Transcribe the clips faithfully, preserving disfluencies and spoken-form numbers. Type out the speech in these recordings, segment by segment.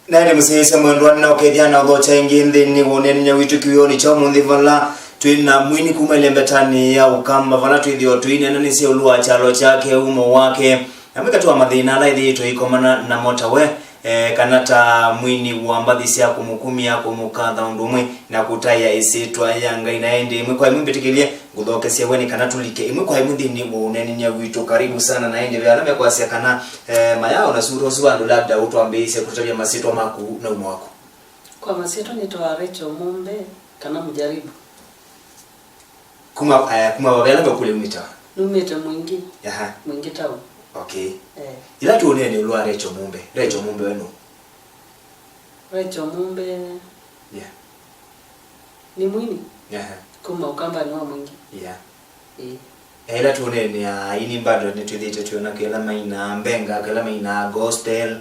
Naende mũsyaĩĩsya mwendwa, nĩnaũkethya na ũthokya ĩngĩ nthĩnĩ wa ũneenany'a witũ kĩwĩonĩ kya ũmũnthĩ, vala twĩ na mwini kuma ĩlembetanĩ ya Ũkamba, vala twĩthĩwa tũineenanĩsya ĩũlũ wa kyalo kyake, umo wake, na mwĩ katĩ wa mathĩna ala ĩthĩĩtwe ĩikomana namo tawe, eh, kana ta mwini wa mbathi sya kũmũkumya, kũmũkatha ũndũ ũmwe na kũtaĩa ĩsyĩtwa ya Ngai. Na ĩndĩ ĩmwe kwa ĩmwe mbĩtĩkĩlye ngũthokesye we nĩ kana tũlike ĩmwe kwa ĩmwe nthĩnĩ wa ũneenany'a witũ. Karibu sana. Na ĩndĩ ve ala mekwasya kana, eh, mayao na sura ũsu vandũ, labda ũtwambĩĩsye kũtavya masyĩtwa maku na umo waku. Kwa masyĩtwa nĩtawa Rachel Mumbe, kana Mujaribu. Kuma, eh, kuma vavela ve kule umĩte wa? Numĩte Mwingi. Aha. Mwingi town. Okay. Eh. Ĩla tũũneene ĩũlũ wa Rachel Mumbe, Rachel Mumbe we nũ? Rachel Mumbe. Yeah. Nĩ mwini. Aha. Kuma Ũkambanĩ wa Mwingi. Yeah. Ĩĩ. Ĩla tũũneenea aini bado nĩtwĩthĩĩtwe twĩona kĩla mainaa mbenga, kĩla mainaa gospel.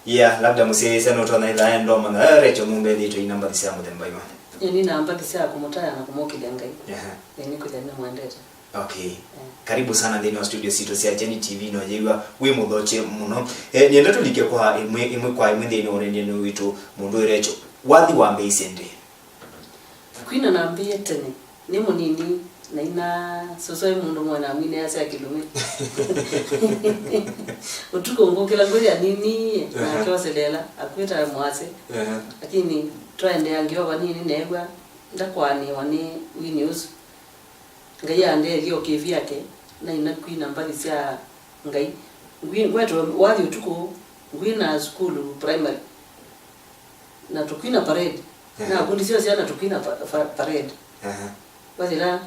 Yeah, labda mũsyaĩĩsya nũtonya ĩthaa enda ũmanya, eh, Rachel Mumbe ethĩĩtwe aina mbathi sya mũthemba ĩva? Ĩĩ, nĩnaa mbathi sya kũmũtaya na kũmũkĩlya Ngai. Aha. Ĩĩ, nĩkwĩthĩa nĩmwendete. Okay. Eh. Karibu sana nthĩnĩ wa studio sitũ sya Kyeni T V, no yĩw'a wĩ mũthokye mũno. Eh, nĩenda tũlike kwa ĩmwe, ĩmwe kwa ĩmwe nthĩnĩ wa ũneenany'a witũ, mũndũ wĩ Rachel. Wathi wambĩĩisye ndĩ? Kwina nambĩĩe tene, nĩ mũnini, naina, sũsũ aĩ mũndũ mwe namwinĩasya kĩlũme. Ũtukũ ngũkĩla ngwĩthĩa niniie, aha, nake oselela, akwĩta mwasĩ. Aha. Lakini twaendeea ngewa vanini neew'a ndakwaanĩwa nĩ wini ũsu. Ngai andethie o kĩvi yake, naina kwina mbathi sya Ngai. Ngwi-, ngwetwe wathi ũtukũ, ngwina sukulu primary. Na tũkwina parade. Ehe. Na akundi sya syana tũkwina pa-, pa-, parade. Ehe. Wathĩla,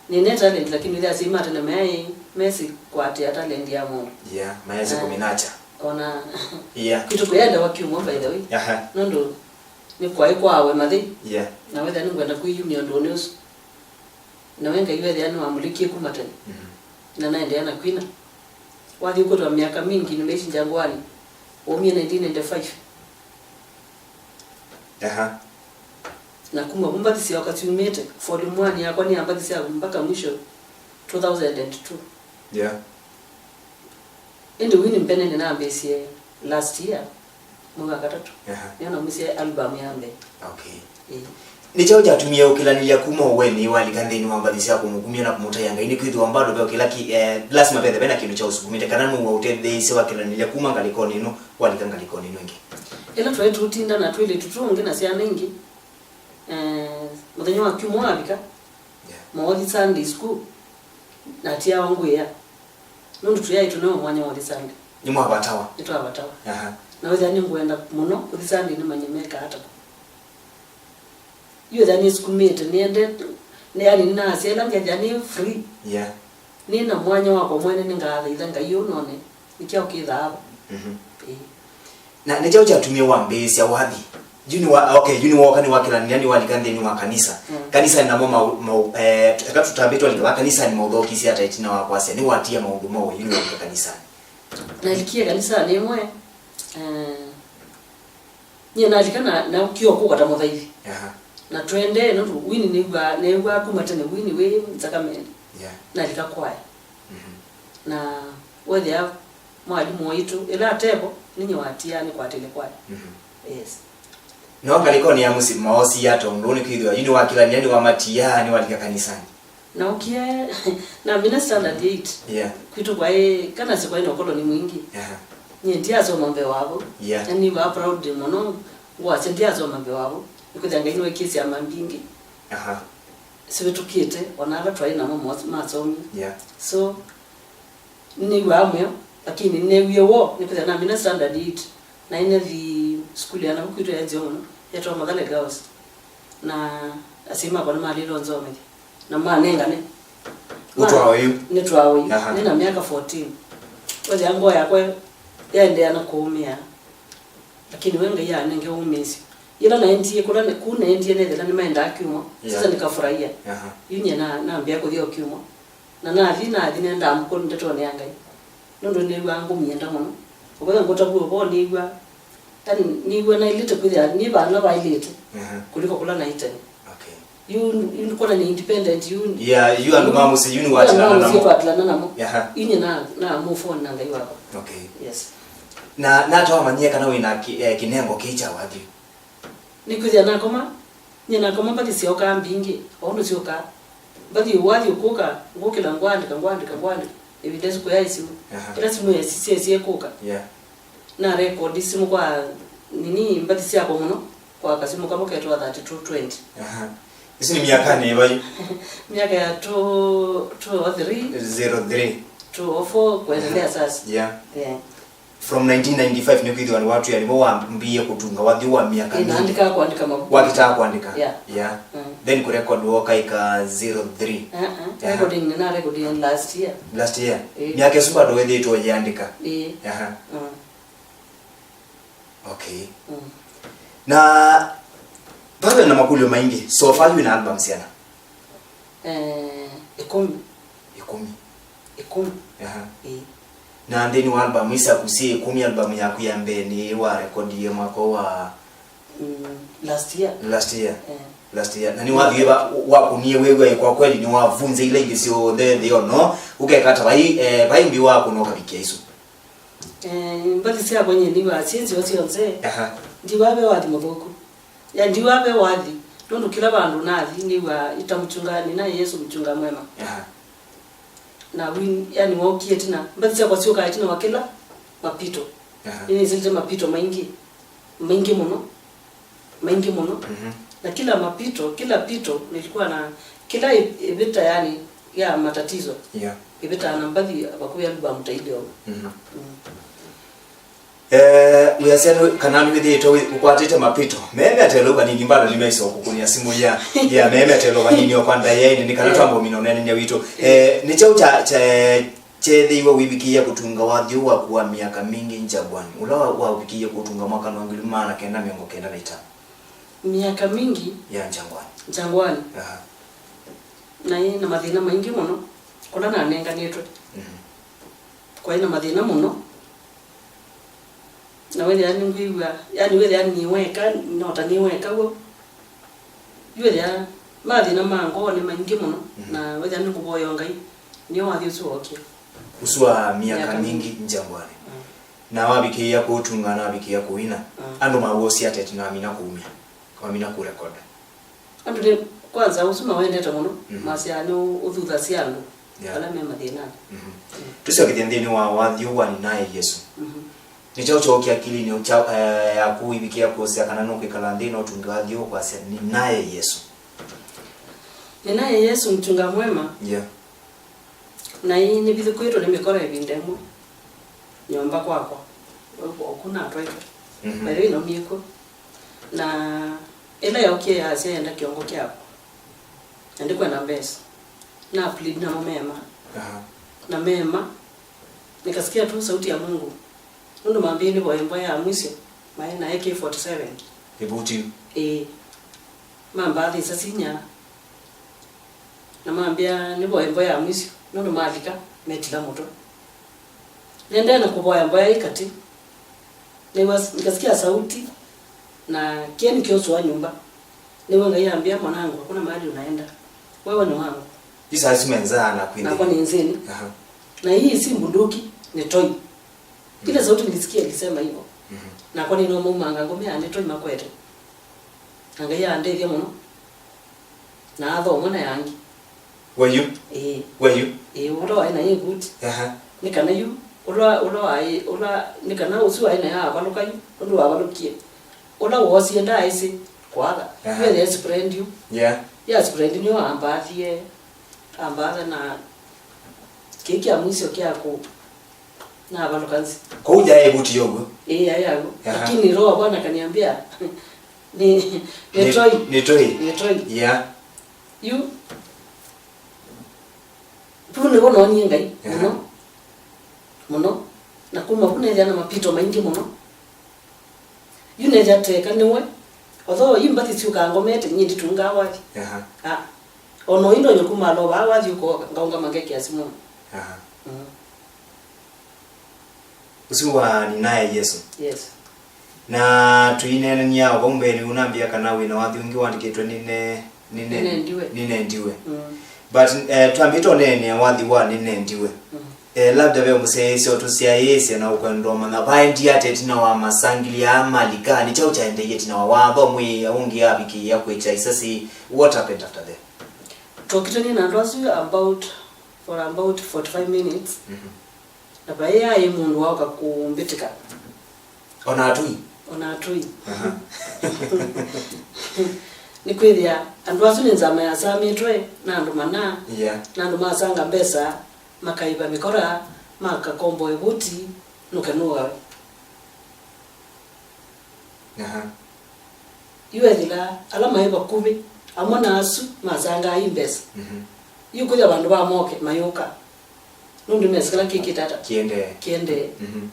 nĩne talent, lakini wĩthĩa asyai ma tene meaĩ mesi kũatĩĩa talent ya mũndũ. Yeah, mayasya, ah, kũminatya. Ona, yeah, kwitũ kũyaendawa kyumwa, by the way. Aha. Nũndũ nĩ kwaĩ kwawe mathĩ. Yeah. Na wethĩa nĩngwenda kwĩyumya ũndũnĩ ũsu. Na we Ngai wethĩa nĩwamũlĩkie kuma tene. Mhm. Na naendeea na kwina. Wathi ũkũtwa myaka mingi nĩmeishinja ngwani. Waumie nineteen ninety-five. Aha. Na kuma vu mbathi syoka syumĩte, volume one yakwa nĩ ya mbathi sya mpaka mwisho two thousand and two. Yeah. Ĩndĩ wini mbene nĩnambĩĩsye last year, mwei wa katatũ. Aha. Nĩyo naumisye album ya mbee. Okay. Ĩĩ. Nĩ kyaũ kyatumie ũkĩlanĩlya kuma ũweni walika nthĩnĩ wa mbathi sya kũmũkumya na kũmũtaĩa Ngai? Nĩkwĩthĩwa bado ve kĩla ki-, eh, lasima vethe vena kĩndũ kyaũsukumĩte, kana nũũ waũtetheeisye wakĩlanĩlya kuma ngalĩkonĩ ĩno walika ngalĩkonĩ ĩno ĩngĩ? Ĩla twaĩ tũtinda na twĩlĩtu tũngĩ na syana ingĩ, eh, mũthenya wa kyumwa wavika, yeah, maothi Sunday school, natiawa ngwĩa. Nũndũ tũyaĩ tũnewa mwanya wa ũthi Sunday. Nĩmwavatawa? Nĩtwavatawa. Aha. Na wĩthĩa nĩngwenda mũno kũthi Sunday nĩmanye mekaa ata kũ. Yu ethĩa nĩsukumĩte, nĩendete, nĩ, yani, nĩnasya ĩla ngethĩa nĩ free. Yeah. Nĩ na mwanya wakwa mwene nĩngathaitha Ngai ũũ none nĩ kyaũ kĩthaa vo. Mhm. Ĩĩ. Na nĩ kyaũ kyatumie wambĩĩsya wathi? Yu nĩ wa, okay, yu nĩwooka nĩwakĩlanĩlya nĩwalika nthĩnĩ wa kanisa. Mm. Kanisanĩ namo mau, mau, eh, eka tũtambĩtwe lika va kanisanĩ maũthokisye ata ĩtina wa kwasya nĩwatia maũndũ ma ũyũ nĩwalika kanisanĩ? Nalikie kanisanĩ ĩmwe, eh, nyie nalika na, na kĩo kũka ta mũthaithi. Aha. Na tũendee nũndũ wini nĩw'aa, nĩw'aa kuma tene wini wĩ nzakameni. Yeah. Nalika kwaya. Mhm. Na wethĩa mwalimũ waitũ, ĩla atevo, ninye watiaa nĩkwatĩle kwaya. Mhm. Yes. No ngalĩkonĩ ya mũsyĩ maosie ata ũndũ ũũ? Nĩkwĩthĩwa yu nĩwakĩlanĩlya nĩwamatiaa, nĩwalika kanisanĩ. Naũkie, namina standard eight. Yeah. Kwitũ kwaĩ, kana si kwaĩ na ũkoloni mwingĩ. Aha. Nyie ndiasoma mbee wavo. Yeah. Na nĩw'aa proud mũno, ngwasya ndiasoma mbee wavo. Nĩkwĩthĩa Ngai nĩwekie syama mbingĩ. Aha. Sivĩtũkĩte, ona ala twaĩ namo mos-, masomie. Yeah. So, nĩnĩw'aa mũyo, lakini nĩneewie woo, nĩkwĩthĩa namina standard eight, na nĩnathi sukulu ya navu kwitũ ya nzeo mũno, yetawa Mathale Girls, na asyai makwa nĩmalĩlwe nzomethye, na manengane. Ma-, ũtwaa ũyu? Nĩtwaa ũyu. Aha. Nĩ na myaka fourteen. Wethĩa ngoo yakwa yaendeea na kũũmĩa. Lakini we Ngai anenge ũmĩĩsyo. Yĩla naendie kũla nĩ-, kũu naendie nethĩla nĩmaendaa kyumwa. Yeah. Sasa nikafurahia. Aha. Yu nyie na, nambĩa kũthi o kyumwa. Na nathi, nathi nendaa mũkũlũ ndetonĩ ya Ngai. Nũndũ nĩw'aa ngũmyenda mũno. Ũkwĩthĩa ngũtavw'a ũvoo nĩw'aa, yani, nĩw'aa naĩlĩte kwĩthĩa nĩ vala vaĩlĩte, aha, kũliko kũla naĩ tene. Okay. Yu, yu nĩkwona nĩ independent, yu. Yeah, yu andũ ma mũsyĩ, yu nĩwatĩlana namo. Yu andũ ma mũsyĩ twatĩlana namo. Aha. Yu nyie na, na move on na Ngai wakwa. Okay. Yes. Na nata wamanyie kana wĩ na kĩ-, eh, kĩnengo kĩĩ kya wathi? Nĩkwĩthĩa nakoma, nyie nakoma mbathi syokaa mbingĩ, o ũndũ syũkaa. Mbathi wathi ũkũka, ngũkĩla ngwandĩka, ngwandĩka, ngwandĩka. Ĩvinda ĩsu kũyaĩ simũ. Aha. Ĩla simũ yesi-, syesie kũka. Yeah. Na record simũ kwa nini mbathi syakwa mũno, kwa kasimũ kamwe ketwa thirty-two twenty. Aha. Isu nĩ myakanĩ ĩva yu? Myaka ya two, two oh three, zero three, two oh four, kuendelea sasa. Yeah. Yeah. From nineteen ninety-five nĩkwĩthĩwa nĩwatwĩa nĩvo wambie kũtunga wathi wa myaka mingĩ. Naandĩkaa kũandĩka mavuku. Wakĩtaa kũandĩka? Yeah. Yeah. Mm. Then kũrecord woka ĩka zero three. Uh-uh. Aha. Recording, nĩna recording last year. Last year? Eh. Myaka ĩsu bado wĩthĩĩtwe ũyĩandĩka? Eh. Aha. Mm. Okay. Mm. Na vave na makũlyo maingĩ. So far wĩ na album siana? Eh, ĩkũmi. Ĩkũmi. Ĩkũmi. Aha. Ĩĩ. Na nthĩnĩ wa album isaku syĩ ĩkũmi, album yaku ya mbee nĩ warekodie mwaka wa? Mm, last year. Last year. Eh. Last year. Na nĩwathie wa-, wakũnie wĩw'a kwa kweli nĩwavunze ila ingĩ syonthe nthĩ ono, ũkeka ta vai, eh, vai mbi wakũna ũkavikia isu? Eh, mbathi syakwa nyie ndiwaa syĩ nzeo syonthe. Aha. Ndiwaa ve wathi mũthũku. Ya, ndiwaa ve wathi, nũndũ kĩla vandũ nathi nĩw'aa ita mchunga, ninaye Yesu mchunga mwema. Aha. Na win, yani, wookie ĩtina. Mbathi syakwa syũkaa ĩtina wa kĩla mapito. Aha. Nĩnĩsĩlĩte mapito maingĩ, maingĩ mũno. Maingĩ mũno. Mhm. Na kila mapito, kila pito nilikuwa na, kila ĩ-, ĩvĩta, yani, ya matatizo. Yeah. Ĩvĩtaa na mbathi vakuvĩ albamu ta ilĩ ũguo. Mhm. Mm. Eh, wĩasya nĩ, kana nĩwĩthĩĩtwe wĩ-, ũkwatĩte mapito. Meemeteelwe vanini, mbado nĩmeisokũkũnĩa simũ ya, ya meemeteelwe vanini o kwa ndaĩa ĩnĩ, nĩ kana, yeah, twamba ũmina ũneenany'a witũ. Eh, nĩ kyaũ kya, kya, kyeethĩiwe wĩvikĩĩa kũtunga wathi ũũ waku wa myaka mingĩ Njangwani, ũla wa, waũvikĩie kũũtunga mwaka wa ngili ĩmwe maana kenda mĩongo kenda na itano? Myaka mingĩ? Ya Njangwani. Njangwani. Aha. Naĩ na mathĩna maingĩ mũno, kũla nanenganĩtwe. Mhm. Kwaĩ na mathĩna mũno. Na wĩthĩa nĩngwĩw'a, yani, wĩthĩa nĩ weka, no ta nĩ weka w'o. Yu wĩthĩa mathĩna ma ngoo nĩ maingĩ mũno, mhm, na wĩthĩa nĩkũvoya Ngai, nĩyo wathi ũsu wookie. Ũsu wa myaka, myaka mingĩ, mingĩ Njangwani. Mm. Na wavikĩĩa kũũtunga, na wavikĩĩa kũina, mm, andũ mawosya ateti na wamina kũumya, wamina kũrekoda. Andũ nĩ, kwanza, ũsu mawendete mũno, mhm, masyaa nĩ ũ-, ũthuthasya andũ, yeah, ala me mathĩnanĩ. Mhm. Mm. Tũsyokethye nthĩnĩ wa wathi ũũ wa Ninaye Yesu. Mhm. Nĩ kyaũ kyookie akilinĩ kya, eh, yaku wĩvikĩa kũsya kana nũkwĩkala nthĩ na ũtunge wathi ũũ kwasya, "Ninaye Yesu"? Ninaye Yesu, mchunga mwema. Yeah. Na ĩĩ nĩvithũkĩtwe nĩ mĩkora ĩvinda ĩmwe nyũmba kwakwa, oku natwaĩtwe. Mhm. By the way, naumie kw'o. Na ĩla yaũkie yasya yenda kĩongo kyakwa, na ndikwenda mbesa. Na plead namo mema. Aha. Na mema, nikasikia tu sauti ya Mungu. Nũndũ mambĩĩe nĩvoye mboya ya mwisyo, maĩ na A K forty-seven. Ĩvuti. Ĩĩ. Mambathĩsa sinya. Na mambĩa nĩvoye mboya ya mwisyo, nũndũ malika, metila mũtwe. Nendee na kũvoya mboya ĩ katĩ, nĩw'a-, nikasikia sauti, na kĩeni kĩosũa nyũmba. Nĩw'o Ngai ambĩa, "Mwanangu, hakuna mahali unaenda. Wewe ni wangu." Yu saa isu menza na kwĩthĩa. Nakwa nĩ nzĩnĩ. Aha. Na hii si bunduki, ni toi. Ile sauti nilisikia ilisema hivyo. Mhm. Nakwa nĩnũmaumanga ngũmĩa nĩ toi makwete. Na Ngai andethya mũno. Na athomwa na yangi. We yu? Ĩĩ. We yu? Ĩĩ, ũla waĩ na ĩvuti. Aha. Nĩ kana yu, ũla, ũla waĩ, ũla, nĩ kana ũsu waĩ nayo avalũka yu, ũndũ wavalũkie. Ũla woosie ndaaĩsĩ kwatha. Aha. Yu ethĩa spread yu. Yeah. Ya spread nĩyo ambathie, ambatha na kĩĩ kya mwisyo kya kũ-, navalũka nzĩ. Kũu yaĩ ĩvuti yoguo? Ĩĩ, yaĩ yaguo. Aha. Lakini Roho wa Bwana akaniambia, ni, ni, ni toi. Ni toi. Ni toi. Yeah. Yu, vu nĩvo noonie Ngai, aha, mũno, mũno. Na kuma vu neethĩa na mapito maingĩ mũno. Yu neethĩa teka nĩwe, although yu mbathi syũkaa ngomete, nyie nditungaa wathi. Aha. Ah. O na ĩndĩ ndonya kuma alo vaa wathi ũkooka, ngaũngama ngekĩa simũnĩ. Aha. Mm. Ũsu wa Ninaye Yesu. Yes. Na tũineenany'a o vau mbeenĩ, ũnambĩa kana wĩ na wathi ũngĩ wandĩkĩtwe Nĩne-, Nĩne-, Nĩnendiwe. Nĩnendiwe. Mm. But, eh, twambĩte ũneenea wathi wa Nĩnendiwe. Mm. Eh, labda ve mũsyaĩĩsya ũtũsyaĩĩsya na ũkwendwa ũmanya vaendie ata ĩtina wa masangili aa malika, nĩ kyaũ kyaendeie ĩtina wa watho mwĩĩa ũngĩ avikĩĩa kwĩkya isasi? What happened after that? Twokitanie na andũ asu about, for about forty-five minutes. Mhm. Na vai aĩ mũndũ waũka kũmbĩtĩka. Ona atũi? Ona atũi. Aha. Nĩkwĩthĩa andũ asu nĩ nzama yasamĩtwe na andũ mana, yeah, na andũ masanga mbesa, makaĩva mĩkora, makakomboa ĩvuti, nũke nũawe. Aha. Yu ethĩla ala maĩ vakuvĩ, amwe na asu masangaa i mbesa. Mhm. Yu kwĩthĩa vandũ va moke, mayũka. Nũndũ nĩmesĩ kĩla kĩkĩte ata? Kĩendee. Kĩendee. Mhm.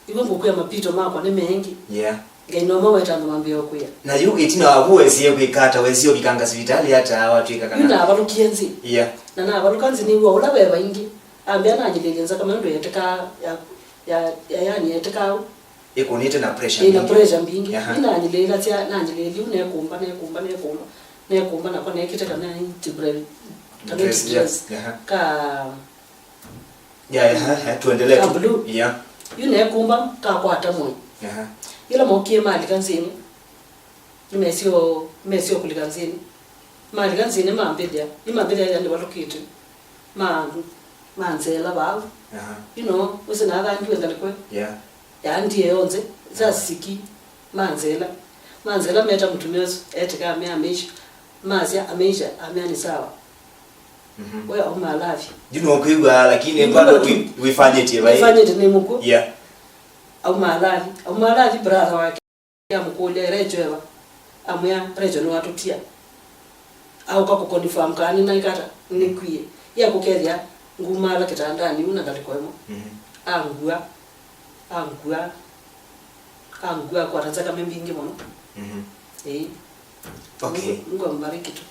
Iwe ngũkwĩa mapito makwa nĩ mengĩ. Yeah. Ngai no maweta andũ mambĩĩa ũkwĩa. Na yu ĩtina wa vu wesie kwĩka ata? Wesie ũvikanga sivitalĩ ata watw'ĩka kana? Yu navalũkie nzĩ. Yeah. Na navalũka nzĩ nĩw'a ũla ve vaingĩ. Ambĩa nanyilĩlye nzakame nũndũ yetĩkaa ya, ya, ya, yani yetĩkaa ũ. Ĩkũnĩte na pressure. Ĩna mbingĩ. Pressure mbingĩ. Aha. Yu nanyilĩlasya, nanyilĩlye yu nekũmba, nekũmba, nekũmba, nekũmba nako nekĩte kana inti bre-, kana inti dress, dress. Aha. Ka Yeah, yeah, yeah, tuendelee tu. Ka blue. Yeah. Yu nekũmba kakwata mwĩĩ. Aha. Yĩla mokie malika nzĩnĩ, nĩmesio, mesio kũlika nzĩnĩ. Malika nzĩnĩ mambĩthya, imambĩthya ya nĩvalũkĩte. Ma, manzela vau. Aha. You know, ũsĩ nathangiwe ngalĩko. Yeah. Yaandie yonthe, sasiki, manzela. Manzela meta mũtumĩa ũsu, etĩka amea ameisha. Masya ameisha, amea nĩ sawa. Mhm. We auma alavi. Yu nũkwĩw'a, lakini bado wĩfanyĩtie vai. Wĩfanyĩte nĩ mũkw'ũ. Yeah. Auma alavi. Auma alavi brother wake amũkũlya, "Recho eva?" Amwĩa, "Recho nĩwatũtia." Aũka kũconfirm kana nĩnaĩkata, nĩkwie. Yakũkethya, ngumaala kĩtandanĩ yu na ngalĩko ĩmwe. Mhm. Angua. Angua. Angua akwata nzakame mbingĩ mũno. Mhm. Ĩĩ. Okay. Mungu, Mungu ambariki tu.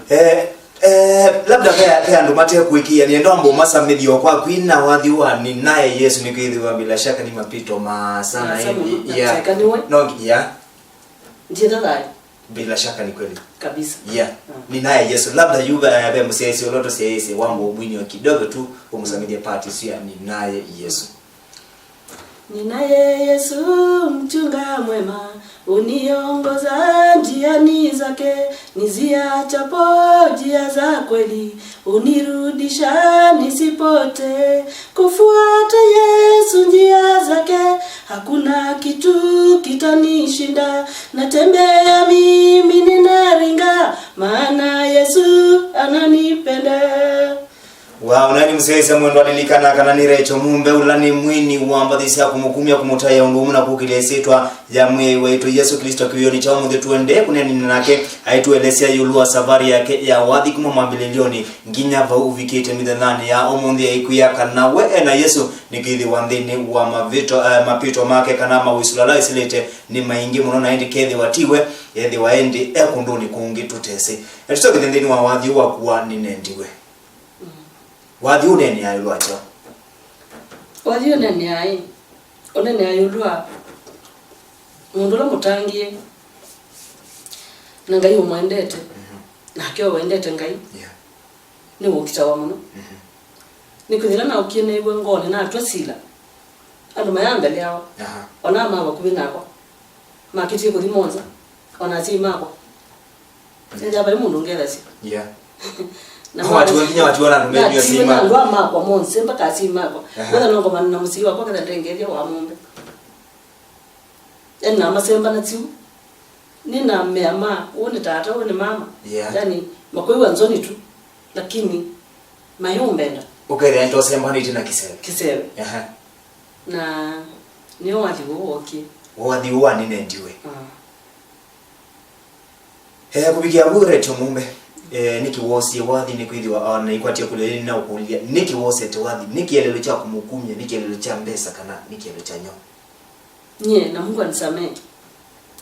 Eh, eh, labda ve, ve andũ mate kũĩkĩĩa, nĩenda ũmbe ũmasamĩthye o kwa kwina wathi wa Ninaye Yesu, nĩkwĩthĩwa bila shaka nĩ mapito ma sana. Masa hivi. Mũno, yeah. Natekaniwe. No, yeah. Ndienda thayũ. Bila shaka ni kweli. Kabisa. Yeah. Mm. Ninaye Yesu. Labda yu ve, ve mũsyaĩĩsya ũla tũsyaĩĩsye wambe ũmwinyo kidogo tu, ũmũsamĩthye part isu ya Ninaye Yesu. Ninaye Yesu mchunga mwema, uniongoza njiani zake, niziachapo njia za kweli, unirudisha nisipote. Kufuata Yesu njia zake, hakuna kitu kitanishinda. Natembea mimi ninaringa, maana Yesu ananipenda. Wow, na nĩ mũsyaĩĩsya mwendwa, lilikana kana nĩ Recho Mumbe, ũla nĩ mwini wa mbathi sya kũmũkumya, kũmũtaĩa ũndũ ũmwe na kũkĩlya ĩsyĩtwa ya Mwĩai waitũ Yesũ Klĩsto kĩwĩonĩ kya ũmũnthĩ. Tũendee kũneenany'a nake, aitũelesya ĩũlũ wa savarĩ yake ya wathi kuma mwambĩlĩlyonĩ nginya vau ũvikĩte mĩthenyanĩ ya ũmũnthĩ. Aikwĩa kana we e na Yesũ, nĩkwĩthĩwa nthĩnĩ wa mavĩto, eh, mapĩto make kana mawĩsũlo ala wĩsĩlĩte nĩ maingĩ mũno, na ĩndĩ kethĩwa ti we, ethĩwa ĩndĩ e kũndũnĩ kũngĩ tũtesĩ. Na tũsyoke nthĩnĩ wa wathi ũũ waku wa Nĩnendiwe. Mm. Wathi ũneeneaa ĩũlũ wa kyaũ? Wathi ũneeneaa ĩ, ũneeneaa ĩũlũ wa mũndũ ũla mũtangĩĩe, na Ngai ũmwendete, mhm, nake ũwendete Ngai, yeah, nĩwũkitawa mũno. Mhm. Nĩkwĩthĩla naũkie neew'a ngoonĩ natw'a sila, andũ maya mbele ao, aha, ona ma vakuvĩ nakwa, makĩtie kũthi monza, ona asyai makwa. Nĩthĩa vai mũndũ ũngethasya. Yeah. Na watiwa nginya watiwa na andũ menyu asyai makwa. Andũ makwa monthe mpaka asyai makwa. Aha. Wetha nongomana na mũsyai wakwa ketha ndengethya wa mũmbe. Yani namasemba na tiu. Nĩnamea ma, ũũ nĩ tata, ũũ nĩ mama. Yeah. Yani makwĩw'a nzoni tu, lakini mayũmbenda. Ũkethĩa nĩtosembanĩtye na kĩseve. Kĩseve. Aha. Na nĩo wathi ũũ wokie. Wathi ũũ wa Nĩnendiwe. Ah. Eh, kũvikĩa vu Recho Mumbe, eh, nĩkĩ woosie wathi? Nĩkwĩthĩwa ona ikwatya kũlya yĩĩ nĩnaũkũlya, nĩkĩ woosete wathi? Nĩ kĩeleelo kya kũmũkumya, nĩ kĩeleelo kya mbesa, kana nĩ kĩeleelo kya nyaũ? Nyie, na Mungu anisamehe,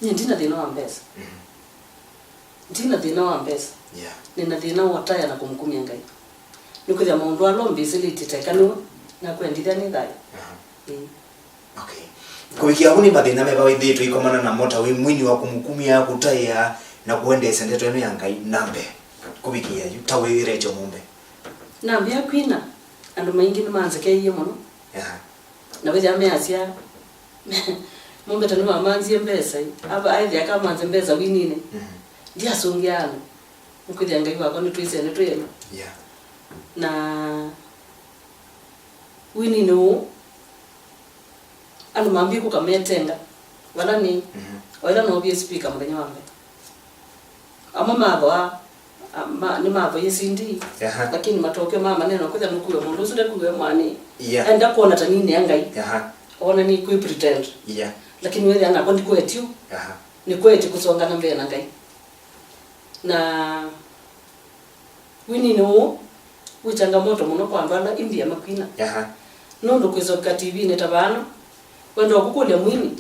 nyie ndina thĩna wa mbesa. Mhm. Ndina thĩna wa mbesa. Yeah. Nina thĩna wa ũtaya na kũmũkumya Ngai. Nĩkwĩthĩa maũndũ ala ũmbĩsĩlĩtye teka nĩwe nakwendithya nĩ thayũ. Aha. Ĩĩ. Okay. Kũvikĩa vu, nĩ mathĩna meva wĩthĩĩtwe ũikomana namo ta wĩ mwini wa kũmũkumya, kũtaĩa, na kũendeesya ndeto ĩno ya Ngai na mbee? Kũvikĩa yu, ta wĩ Recho Mumbe. Nambĩa kwina, Andũ maingĩ nĩmanzekeie mũno. Aha. Na wĩthĩa measya, mũmbeta nĩwamanzie mbesa, ava aĩthĩa akamanze mbesa wininĩ. Mhm. Ndiasũngĩa andũ. Nĩkwĩthĩa Ngai wakwa nĩtwĩsene twĩ ene. Yeah. Na wininĩ ũũ, andũ mambie kũka metenga. Vala nĩ, mhm, o ĩla noovie speaker mũthenya wa mbee. Amwe mathoa, a, ma, nĩmathoie C D, aha, lakini matokeo ma maneno kwĩthĩa nũkuiwe mũndũ ũsu ndekuiwe mwani. Yeah. Enda kwona ta ninĩa Ngai. Aha. Ona nĩ kwĩ pretend. Yeah. Lakini wĩthĩa nakwa ndikwetio. Aha. Nĩkwetio kũsonga na mbee na Ngai. Na wininĩ ũũ wĩ changamoto mũno kwa andũ ala India makwina. Aha. Nũndũ kwĩsovika T V-inĩ ta vano, wenda ũkũkũlya mwini,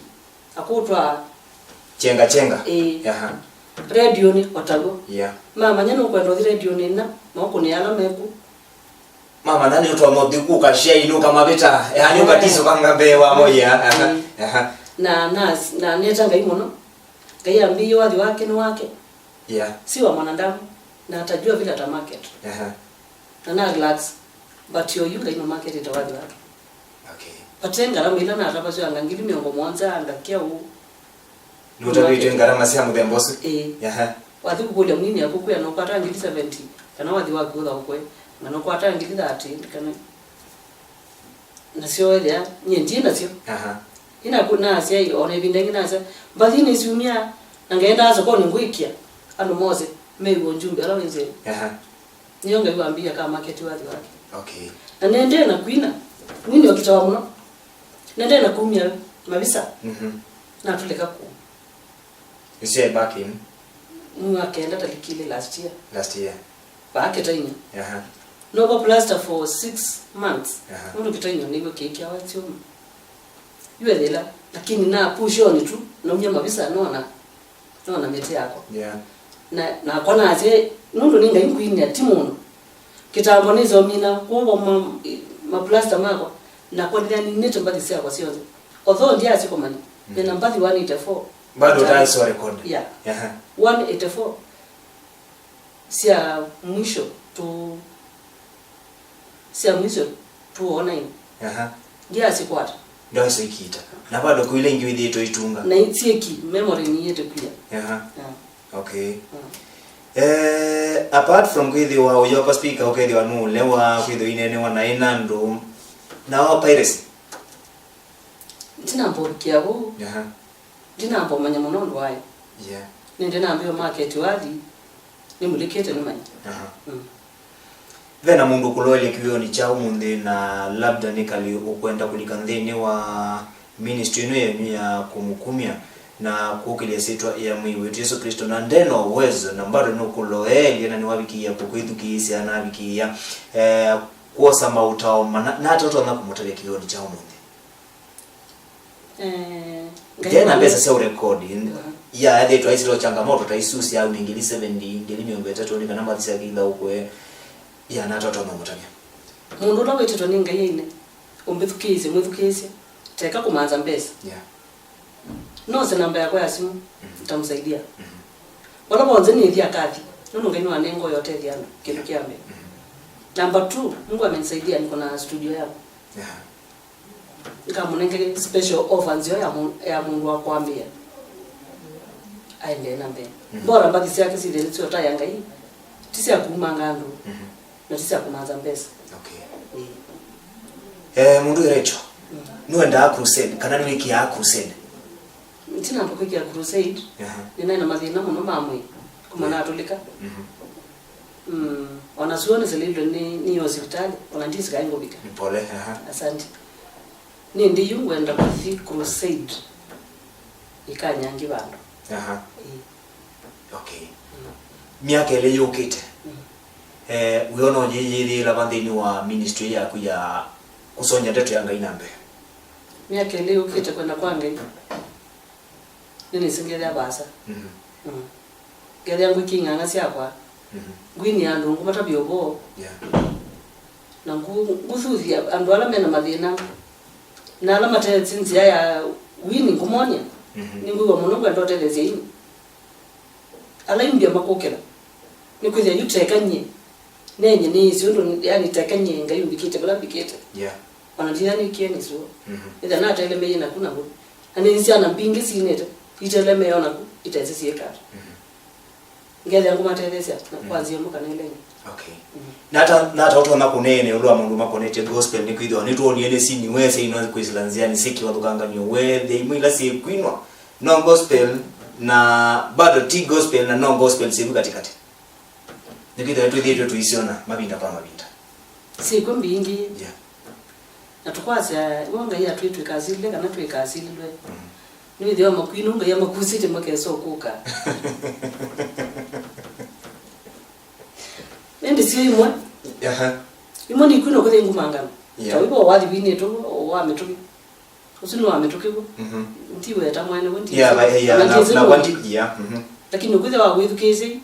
akũtwaa chenga chenga. Ĩĩ. Aha. Redionĩ o taw'o. Yeah. Mamanya nũkwenda ũthi redionĩ ĩna, maũkũnĩa ala meku. Mamanya nĩ ũtwa mothi kũka shai nũkamavĩta, yani, eh, ũkatisũkanga mbee wamo. Yeah. Aha. Mm. Aha. Na, na, na neta Ngai mũno. Ngai ambĩie wathi wake nĩ wake. Yeah. Si wa mwanadamu, na atajua vile ata market. Aha. Na na relax. But yo yu Ngai no market ita wathi wake. Okay. But ngarama ila natavasyo anga ngili mĩongo mũonza anga kĩu. Nũtavĩtwe ngarama sya mũthemba ũsu? Ĩĩ. Aha. Wathi kũkũlya mwini aku kwĩa nokwata ngili seventy, kana wathi waku ũthaũkwe, na nokwata ngili thirty, kana nasyo ethĩa nyie ndiĩ nasyo. Aha. Ĩnaku nasya, ona ĩvinda ĩngĩ nasya, mbathi nĩ syumya, na ngendaa sokonĩ ngwĩkĩa andũ mose mew'e ũnjumbe ala wĩ nzĩanĩ. Aha. Nĩyo Ngai wambĩie aka market wathi wake. Okay. Na nendee na kwina, mwini okitawa mũno. Nendee na kumya mavisa. Mhm. Natũlĩka kũu. You say back in? Mwei wa kenda taliki ilĩ last year. Last year. Vaa Kĩtainyo. Aha. Nova plaster for six months. Aha. Nũndũ Kĩtainyo nĩw'o kĩkyawa kyũma. Yu ethĩla, lakini na push on tu, naumya mavisa nona, nona mĩtĩ yakwa. Yeah. Na, nakwa nasye, nũndũ nĩ Ngai ngwinĩa, ti mũndũ. Kĩtambo nĩsomina, kwovo ma, ma plaster makwa, nakwa nĩnaninĩte mbathi syakwa syonthe. Although ndiasikomani, mm, nĩna mbathi one eighty-four. Bado utaiswa record. Yeah. Aha. One eighty-four. Sya mwisho tu, sya mwisho two oh nine. Aha. Ndiasikwata. Ndwasya ikita. Na bado kwile ingi withitwe itunga. Na i-, sieki, memory niyete pia. Aha. Yeah. Okay. Mm. Eh, apart from kwithiwa ũyoka speaker, ũkethĩwa nũlewa, kwithiwa ineenewa na ina andũ, na wa piracy? Ntina mbovikia vau. Aha. Ndinamba ũmanya mũno ũndũ wayo. Yeah. Nĩndĩ nambĩĩo market wathi, nĩmũlikĩte nĩmanya. Aha. Mm. Ve na mũndũ ũkũloelya kĩwĩonĩ kya ũmũnthĩ, na labda nĩ kalĩ ũkwenda kũlika nthĩnĩ wa ministry ĩno yenyu ya kũmũkumya na kũkĩlya syĩtwa ya Mwĩai witũ Yesũ Klĩsto, na nde na uwezo, na bado nũkũloelya na nĩwavikĩĩa kũkwĩthukĩĩsya na avikĩĩa, eh, kwosa maũtao mana, nata ũtonya kũmũtavya kĩwĩonĩ kya ũmũnthĩ? Eh, Ngai nde na mbesa sya ũrekodi. Mhm. Ya, ethĩtwa aisilo changamoto ta isu sya ngili seventy, ngili mĩongo ĩtatũ, nĩ kana mbathi syake ithaũkwe. Ya, nata ũtonya ũmũtavya? Mũndũ ũla wĩtĩtwe nĩ Ngai aine, ũmbĩthukĩĩsye, mwĩthukĩĩsye, teka kũmanza mbesa. Yeah. Nose namba yakwa ya simu, mhm, ntamsaidia. Mhm. Vala vonthe nĩthi akathi, nũndũ Ngai nĩwanenga ũyo ũtethya andũ, kĩndũ kya mbee. Mhm. Number two, Mungu amenisaidia, niko na studio yangu. Yeah. Ngamũnenge special offer nzeo ya mũ-, ya mũndũ wa kwambĩa. Aendee na mbee. Mhm. Bora mbathi syake sithe nĩsyo ta ya Ngai. Ti sya kumanga andũ. Mhm. Na ti sya kũmanza mbesa. Okay. Ĩĩ. Eh, mũndũ wĩ Rachel, mm, nĩwendaa crusade, kana nĩwĩkĩaa crusade? Ntina kwĩkĩa crusade, aha, nĩnaĩ na mathĩna mũno ma mwĩĩ, kuma, yeah, natũlĩka. Mhm. Mm, ona suo nĩseleilwe nĩ, nĩ hospitali, ona ndisikai ngũvika. Pole, aha. Asante. Nĩndĩ yu ngwenda kũthi crusade ikanyangi vandũ. Aha. Ĩĩ. Okay. Mm. Myaka ĩlĩ yũkĩte, mm, eh, wĩona ũyĩyĩthĩĩla va nthĩnĩ wa ministry yaku ya kũsongya ndeto ya Ngai na mbee? Myaka ĩlĩ yũkĩte kwenda kwa Ngai, nĩnĩsĩ ngethĩa vaasa. Mhm. Mm. Ngethĩa ngwĩkĩa ing'ang'a syakwa. Mhm. Ngwinĩa andũ ngũmatavya ũvoo. Yeah. Na ngu-, ngũthuthya andũ ala mena mathĩna. Na ala matesĩ nzĩa ya wini ngũmonĩa. Mhm. Nĩngwĩw'a mũno ngwenda ũtetheesya ini. Ala imbya makũkĩla. Nĩkwĩthĩa yu teka nyie. Nenye nĩĩsĩ ũndũ, yani, teke nyie Ngai ũmbikĩte vala mbikĩte. Yeah. Ona nditha nĩkie nĩsũa. Mhm. Ĩtha natelemeie naku naku. Na nĩ syana mbingĩ sinĩte, itelemee o naku, itesĩ syĩka ata. Mhm. Ngethĩa ngũmatetheesya na Mm. kwa nzĩa ĩmwe kana ĩla ĩngĩ. Okay. Mm. Nata, nata ũtonya kũneena ĩũlũ wa maũndũ makonetye gospel, nĩkwĩthĩwa nĩtwonie nĩ sini wese ino kwĩsĩla nzĩanĩ syĩ kĩvathũkangany'o wethe imwe ila syĩkwinwa no gospel na bado ti gospel na no gospel syĩvu katĩkatĩ. Nĩkwĩthĩwa twĩthĩĩtwe tũisyona mavinda kwa mavinda. Syĩkw'o mbingĩ. Yeah. Na tũkwasya, w'o Ngai atwĩtw'ĩka asilile kana twĩka asililwe. Mm. Nĩwĩthĩwa makwinũ Ngai amakusĩtye makesa ũkũka. Ĩndĩ syo imwe. Aha. Imwe nĩ ikwinũ kũthi ngumangano. Yeah. Ta wĩvo wathi winĩtũ wa mĩtũkĩ. Ũsu nĩ wa mĩtũkĩ w'o. Mhm. Ndiweta mwene w'o, ndi Yeah, ba- yeah, na- na- na- wandi- yeah, mhm. Lakini ũkwĩthĩa wa wĩthukĩĩsya,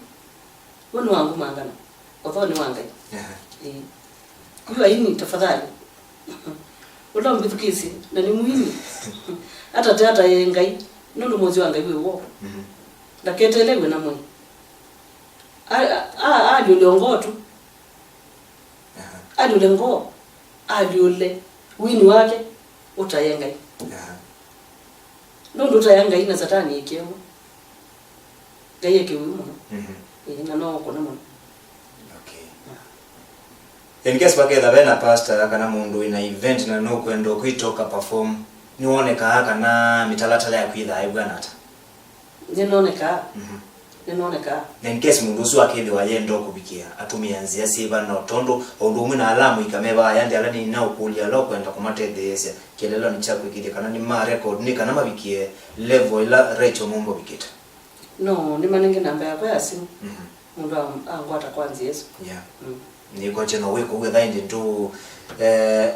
w'o nĩ wa ngumangano. Ũthoo nĩ wa Ngai. Aha. Ĩĩ. Yu aini, tafadhali. Ũla ũmbĩthukĩĩsye, na nĩ mwini. Atate ataye Ngai, nũndũ mũsyĩ wa Ngai wĩ w'o. Mhm. Ndaketele wĩ na mwĩĩ. A- a- a- alyũle ngoo tu. Aha. Alyũle ngoo, alyũle wini wake, ũtaye Ngai. Aha. Nũndũ ũtaya Ngai na Satani ĩkĩewa. Ngai e kĩwĩu mũno. Mhm. Ĩĩ, na no ũkũne mũno. Okay. Yeah. In case vaketha ve na pastor kana mũndũ wĩ na event na nũkwenda kwĩtoka perform, nĩwonekaa kana mĩtalatala yaku ĩthaa ĩvw'ana ata? Nĩnonekaa. Mhm. Nĩnonekaa. Na in case mũndũ ũsu akethĩwa yenda kũvikĩa, atũmĩa nzĩa syĩva? No tondũ o ũndũ ũmwe na ala amũika me vaa aya nthĩ, ala nĩnaũkũlya ala ũkwenda kũmatetheesya kĩeleelonĩ kya kwĩkĩthya kana nĩma record, nĩ kana mavikĩe level ĩla Rachel Mumba ũvikĩte. No, nĩmanenge namba yakwa ya simũ. Mhm. Mũndũ a- angwata kwa nzĩa ĩsu. Yeah. Mm. Nĩkwatya no wĩkũw'e thaĩndĩ ndũ, eh,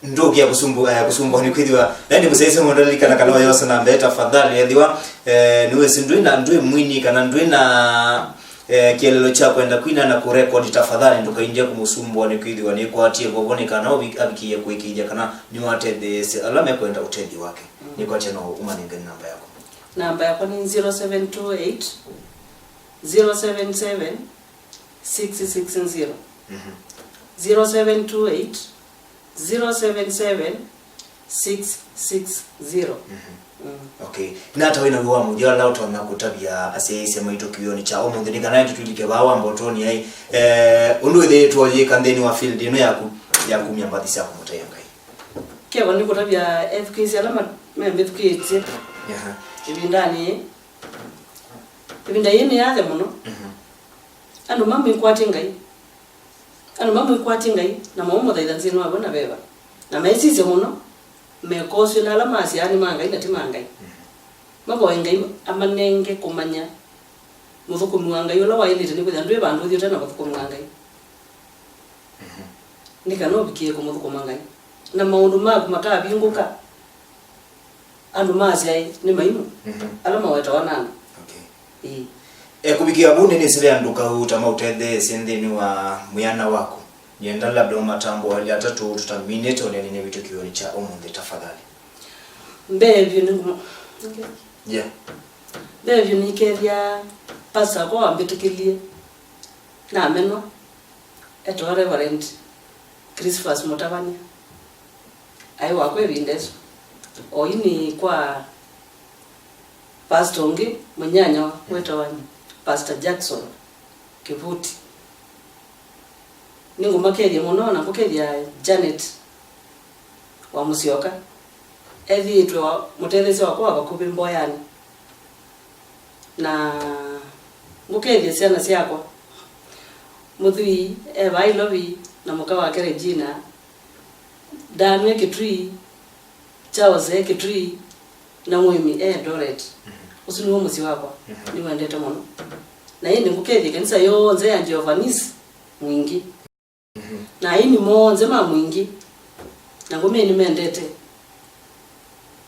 ndũkĩa kũsumbũ- eh, kũsumbwa nĩ kwĩthĩwa. Na ĩndĩ mũsyaĩĩsya mũndũ alilikana kana oyosa namba ĩ tafadhali, ethĩwa, eh, nĩwĩsĩ ndwĩ na, ndwĩ mwini kana ndwĩ na, eh, kĩeleelo kya kwenda kwina na kũrekodi, tafadhali ndũkaindye kũmũsumbwa nĩ kwĩthĩwa nĩkwatie vovo nĩ kana ũvi- avikĩie kũĩkĩĩthya kana nĩwatetheesya ala mekwenda ũtethyo wake. Mm. Nĩkwatya no ũmanenge namba yaku. Namba yakwa nĩ zero seven two eight, zero seven seven, six six zero. Mhm. Zero seven two eight, zero seven seven, six six zero. Mhm. Mm. Okay. Nata wĩna wĩa wa mũthya ũla ũtonya kũtavya asyaĩĩsya maitũ kĩwĩonĩ kya ũmũnthĩ, nĩ kana ĩndĩ twĩlike vaa wa mbotoni ai, eh, ũndũ wĩthĩĩtwe ũyĩka nthĩnĩ wa field ĩno yaku ya kumya mbathi sya kũmũtaĩa Ngai? Kĩva nĩkũtavya ethukĩĩsya ala ma- membĩthukĩĩsye. Aha. Ĩvindanĩ yĩĩ. Ĩvinda yĩĩ nĩ yathe mũno. Mhm. Andũ mamwĩkwatye Ngai. Andũ mamwĩkwatye Ngai, na mamũthaitha nzĩnĩ wa vau na veva. Na mesisye mũno, mekosw'e na ala masyaa nĩ ma Ngai na ti ma Ngai. Mhm. Mavoye Ngai amanenge kũmanya mũthũkũmi wa Ngai ũla waĩlĩte, nĩkwĩthĩa ndwĩ vandũ ũthi ũte na mũthũkũmi wa Ngai. Mhm. Nĩ kana ũvikĩe kũmũthũkũma Ngai. Na maũndũ maku makavingũka. Andũ ma asyaĩ nĩ maimũ, mhm, ala mawetawa na andũ. Okay. Ĩĩ. E, kũvikĩa vau, nĩnĩsĩ ve andũ kauta maũtetheesye nthĩnĩ wa mwĩana waku. Nĩenda labda ũmatambũe atatũ tũtaminĩte ũneeninĩ witũ kĩwĩonĩ kya ũmũnthĩ, tafadhali. Mbee vyũ nĩ ngũma. Yeah. Mbee vyũ nĩkethya pastor akwa wambĩtĩkĩlye namenwa. Etawa Reverend Crispus Mũtavany'a. Aĩ wakwa ĩvinda ĩsu. Oyu nĩ kwa pastor ũngĩ mũnyanyawa wĩtawa Pastor Jackson Kĩvuti. Nĩngũmakethya mũno, na ngũkethya Janet wa Mũsyoka. Ethĩĩtwe wa, mũtetheesya wakwa wa vakuvĩ mboyanĩ. Na ngũkethya syana syakwa. Mũthwii e vaa Ilovi na mũka wake Regina, Danwe Kĩtui, Charles e Kĩtui, na Mũĩmi e Eldoret. Mhm. Ũsu nĩw'o mũsyĩ wakwa. Mhm. Nĩwendete mũno. Na ĩndĩ ngũkethya ĩkanisa yonthe ya Jehovah Nisi Mwingĩ. Mhm. Na aini monthe ma Mwingĩ, na ngũmĩ nĩmendete.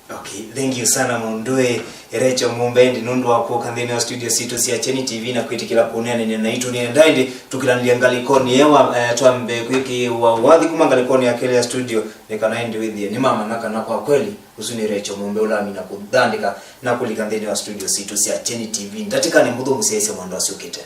Okay, thank you sana mũndũĩ Rachel Mumba ĩndĩ nũndũ wa kũka nthĩnĩ wa studio sitũ sya Kyeni T V na kwĩtĩkĩla kũneenania naitũ. Nĩenda ĩndĩ tũkĩlanĩlye ngalĩkonĩ ĩwa, eh, twambe kwĩkĩĩwa wathi kuma ngalĩkonĩ ya kelĩ ya studio, nĩ kana ĩndĩ wĩthĩe nĩmamanya kana kwa kweli ũsu nĩ Rachel Mumba ũla amina kũthandĩka na kũlika nthĩnĩ wa studio sitũ sya Kyeni T V. Ndatĩkanĩ mbũthũ mũsyaĩĩsya mwendwa asyũkĩte.